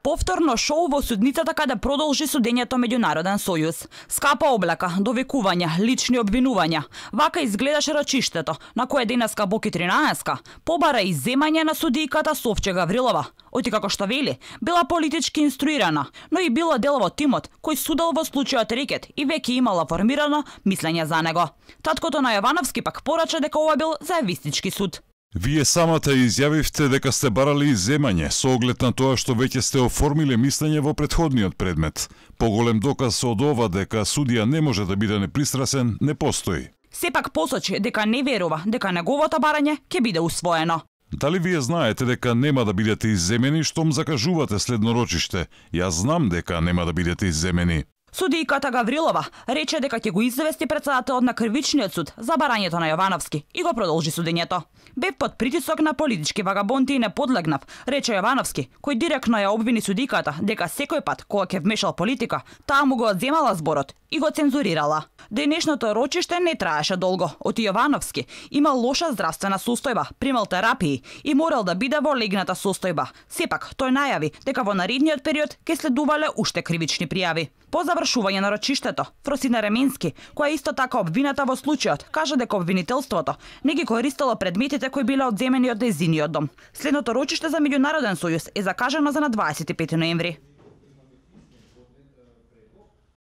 Повторно шоу во судницата каде продолжи судењето Меѓународен сојуз. Скапа облека, довикувања, лични обвинувања. Вака изгледаше рачиштето, на кое денеска Боки 13 побара изземање на судијката Совче Гаврилова. Оти како што вели, била политички инструирана, но и била дел во тимот кој судел во случајот Рекет и веќе имала формирано мислење за него. Таткото на Јовановски пак порача дека ова бил заевистички суд. Вие самата изјавивте дека сте барали изземање со оглед на тоа што веќе сте оформиле мислење во претходниот предмет. Поголем доказ од ова дека судија не може да биде непристрасен не постои. Сепак посочи дека не верува дека неговото барање ќе биде усвоено. Дали вие знаете дека нема да бидете изземени штом закажувате следно рочиште? Јас знам дека нема да бидете изземени. Судијката Гаврилова рече дека ќе го извести претседателот на Кривичниот суд за барањето на Јовановски и го продолжи судењето. Бев под притисок на политички вагабонти и не подлегнав, рече Јовановски, кој директно ја обвини судијката дека секој пат кога ќе вмешал политика, таа му го одземала зборот и го цензурирала. Денешното рочиште не траеше долго. Оти Јовановски имал лоша здравствена состојба, примал терапии и морал да биде во легната состојба. Сепак тој најави дека во наредниот период ќе следувале уште кривични пријави. По завршување на рочиштето, Фросина Ременски, која исто така обвината во случајот, кажа дека обвинителството не ги користело предметите кои биле одземени од нејзиниот дом. Следното рочиште за Меѓународен сојуз е закажано за на 25 ноември.